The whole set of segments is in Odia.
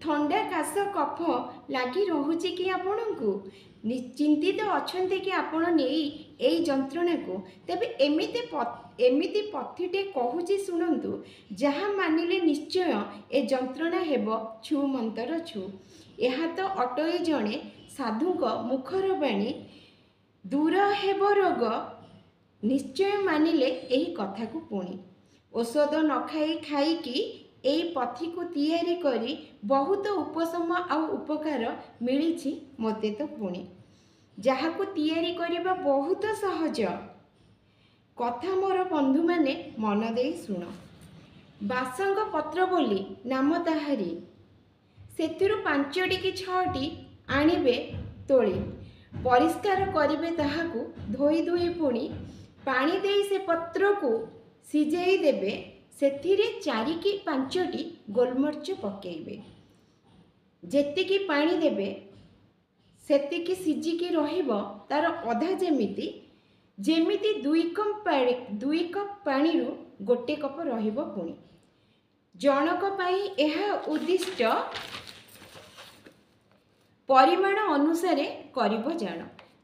ଥଣ୍ଡା, କାଶ, କଫ ଲାଗି ରହୁଛି କି ଆପଣଙ୍କୁ? ଚିନ୍ତିତ ଅଛନ୍ତି କି ଆପଣ ନେଇ ଏଇ ଯନ୍ତ୍ରଣାକୁ? ତେବେ ଏମିତି ପଥିଟେ କହୁଛି ଶୁଣନ୍ତୁ, ଯାହା ମାନିଲେ ନିଶ୍ଚୟ ଏ ଯନ୍ତ୍ରଣା ହେବ ଛୁ ମନ୍ତର ଛୁ। ଏହା ତ ଅଟଇ ଜଣେ ସାଧୁଙ୍କ ମୁଖର ବାଣୀ, ଦୂର ହେବ ରୋଗ ନିଶ୍ଚୟ ମାନିଲେ ଏହି କଥାକୁ ପୁଣି। ଔଷଧ ନ ଖାଇ ଖାଇକି ଏଇ ପଥିକୁ ତିଆରି କରି ବହୁତ ଉପଶମ ଆଉ ଉପକାର ମିଳିଛି ମୋତେ ତ ପୁଣି। ଯାହାକୁ ତିଆରି କରିବା ବହୁତ ସହଜ। କଥା ମୋର ବନ୍ଧୁମାନେ ମନ ଦେଇ ଶୁଣ। ବାସଙ୍ଗ ପତ୍ର ବୋଲି ନାମ ତାହାରି, ସେଥିରୁ 5ଟି କି 6ଟି ଆଣିବେ ତୋଳି, ପରିଷ୍କାର କରିବେ ତାହାକୁ ଧୋଇ ଧୋଇ ପୁଣି। ପାଣି ଦେଇ ସେ ପତ୍ରକୁ ସିଝେଇ ଦେବେ, ସେଥିରେ 4 କି 5ଟି ଗୋଲମରିଚ ପକାଇବେ। ଯେତିକି ପାଣି ଦେବେ ସେତିକି ସିଝିକି ରହିବ, ତାର ଅଧା ଯେମିତି ଯେମିତି 2 କପ୍ ପାଣି, 2 କପ୍ ପାଣିରୁ 1 କପ୍ ରହିବ ପୁଣି। ଜଣକ ପାଇଁ ଏହା ଉଦ୍ଦିଷ୍ଟ ପରିମାଣ ଅନୁସାରେ କରିବ ଜାଣ।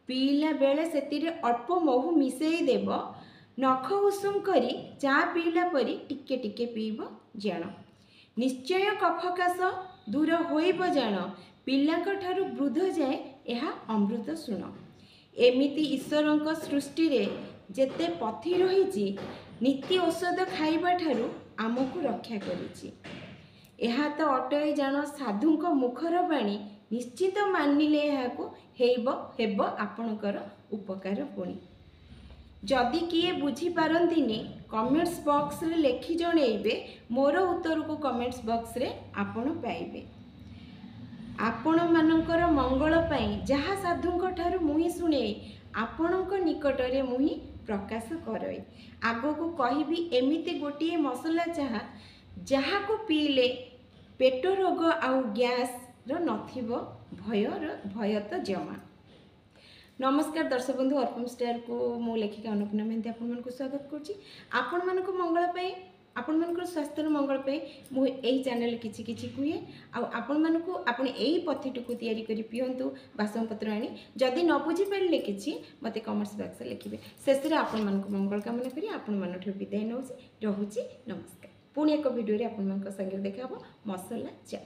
ପିଇଲା ବେଳେ ସେଥିରେ ଅଳ୍ପ ମହୁ ମିଶାଇ ଦେବ, ନଖ ଉଷୁମ କରି ଚା ପିଇଲା ପରି ଟିକେ ଟିକେ ପିଇବ ଜାଣ। ନିଶ୍ଚୟ କଫ କାଶ ଦୂର ହୋଇବ ଜାଣ। ପିଲାଙ୍କ ଠାରୁ ବୃଦ୍ଧ ଯାଏ ଏହା ଅମୃତ ଶୁଣ। ଏମିତି ଈଶ୍ୱରଙ୍କ ସୃଷ୍ଟିରେ ଯେତେ ପଥି ରହିଛି, ନୀତି ଔଷଧ ଖାଇବା ଠାରୁ ଆମକୁ ରକ୍ଷା କରିଛି। ଏହା ତ ଅଟଇ ଜାଣ ସାଧୁଙ୍କ ମୁଖର ବାଣୀ, ନିଶ୍ଚିତ ମାନିଲେ ଏହାକୁ ହେବ ଆପଣଙ୍କର ଉପକାର ପୁଣି। ଯଦି କିଏ ବୁଝିପାରନ୍ତିନି, କମେଣ୍ଟସ୍ ବକ୍ସରେ ଲେଖି ଜଣେଇବେ, ମୋର ଉତ୍ତରକୁ କମେଣ୍ଟସ୍ ବକ୍ସରେ ଆପଣ ପାଇବେ। ଆପଣମାନଙ୍କର ମଙ୍ଗଳ ପାଇଁ ଯାହା ସାଧୁଙ୍କ ଠାରୁ ମୁହିଁ ଶୁଣେଇ, ଆପଣଙ୍କ ନିକଟରେ ମୁହିଁ ପ୍ରକାଶ କରଇ। ଆଗକୁ କହିବି ଏମିତି ଗୋଟିଏ ମସଲା ଚାହା, ଯାହାକୁ ପିଇଲେ ପେଟ ରୋଗ ଆଉ ଗ୍ୟାସ୍ର ନଥିବ ଭୟର ଭୟ ତ ଜମା। ନମସ୍କାର ଦର୍ଶକ ବନ୍ଧୁ, ଅର୍ପମ ଷ୍ଟାରକୁ ମୁଁ ଲେଖିକା ଅନ୍ନପୂର୍ଣ୍ଣା ମହାନ୍ତି ଆପଣମାନଙ୍କୁ ସ୍ୱାଗତ କରୁଛି। ଆପଣମାନଙ୍କ ମଙ୍ଗଳ ପାଇଁ, ଆପଣମାନଙ୍କର ସ୍ୱାସ୍ଥ୍ୟର ମଙ୍ଗଳ ପାଇଁ ମୁଁ ଏହି ଚ୍ୟାନେଲ୍ କିଛି କିଛି କୁହେ। ଆଉ ଆପଣମାନଙ୍କୁ ଆପଣ ଏଇ ପଥିଟିକୁ ତିଆରି କରି ପିଅନ୍ତୁ ବାସନ ପତ୍ର ଆଣି। ଯଦି ନ ବୁଝିପାରିଲେ କିଛି, ମୋତେ କମେଣ୍ଟସ୍ ବକ୍ସରେ ଲେଖିବେ। ଶେଷରେ ଆପଣମାନଙ୍କୁ ମଙ୍ଗଳ କାମନା କରି ଆପଣମାନଙ୍କଠୁ ବିଦାୟ ନେଉଛି, ରହୁଛି, ନମସ୍କାର। ପୁଣି ଏକ ଭିଡ଼ିଓରେ ଆପଣମାନଙ୍କ ସାଙ୍ଗରେ ଦେଖା ହେବ ମସଲା ଚା।